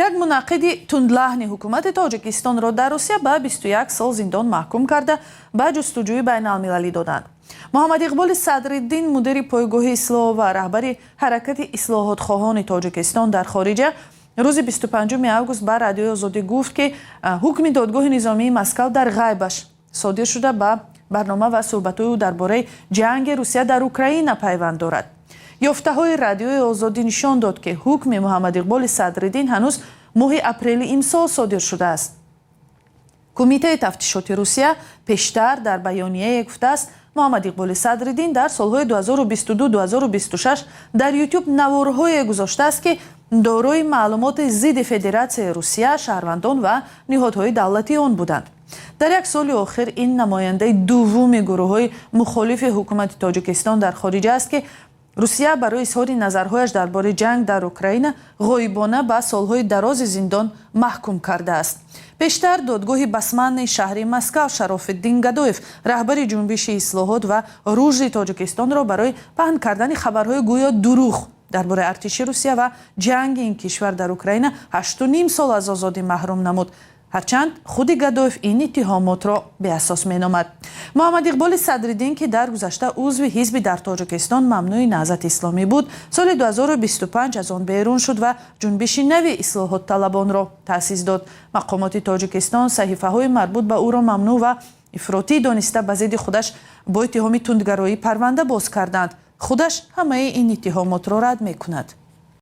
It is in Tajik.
Як мунаққиди тундлаҳни ҳукумати Тоҷикистонро дар Русия ба 21 сол зиндон маҳкум карда, ба ҷустуҷӯи байналмилалӣ доданд. Муҳаммад Иқболи Садриддин, мудири пойгоҳи Ислоҳ ва раҳбари ҳаракати ислоҳотхоҳони Тоҷикистон дар хориҷа, рӯзи 25 август ба Радиои Озодӣ гуфт, ки ҳукми додгоҳи низомии Москав дар ғайбаш содир шуда, ба барнома ва суҳбатҳои ӯ дар бораи ҷанги Русия дар Украина пайванд дорад. Ёфтаҳои Радиои Озодӣ нишон дод, ки ҳукми Муҳаммад Иқболи Садриддин ҳанӯз моҳи апрели имсол содир шудааст. Кумитаи тафтишоти Русия пештар дар баёнияе гуфтааст, Муҳаммад Иқболи Садриддин дар солҳои 2022-2026 дар Ютуб наворҳое гузоштааст, ки дорои маълумоти зидди Федератсияи Русия, шаҳрвандон ва ниҳодҳои давлатии он буданд. Дар як соли охир ин намояндаи дуввуми гурӯҳҳои мухолифи ҳукумати Тоҷикистон дар хориҷа аст, ки Русия барои изҳори назарҳояш дар бораи ҷанг дар Украина ғоибона ба солҳои дарози зиндон маҳкум кардааст. Пештар додгоҳи Басманный шаҳри Москав Шарофиддин Гадоев, раҳбари ҷунбиши Ислоҳот ва рушди Тоҷикистонро, барои паҳн кардани хабарҳои гӯё дурӯғ дар бораи артиши Русия ва ҷанги ин кишвар дар Украина 8,5 сол аз озодӣ маҳрум намуд, ҳарчанд худи Гадоев ин иттиҳомотро беасос меномад. Муҳаммад Иқболи Садриддин, ки дар гузашта узви ҳизби дар Тоҷикистон мамнӯи Наҳзати Исломӣ буд, соли 2025 аз он берун шуд ва ҷунбиши нави ислоҳотталабонро таъсис дод. Мақомоти Тоҷикистон саҳифаҳои марбут ба ӯро мамнӯъ ва ифротӣ дониста, ба зидди худаш бо иттиҳоми тундгароӣ парванда боз карданд. Худаш ҳамаи ин иттиҳомотро рад мекунад.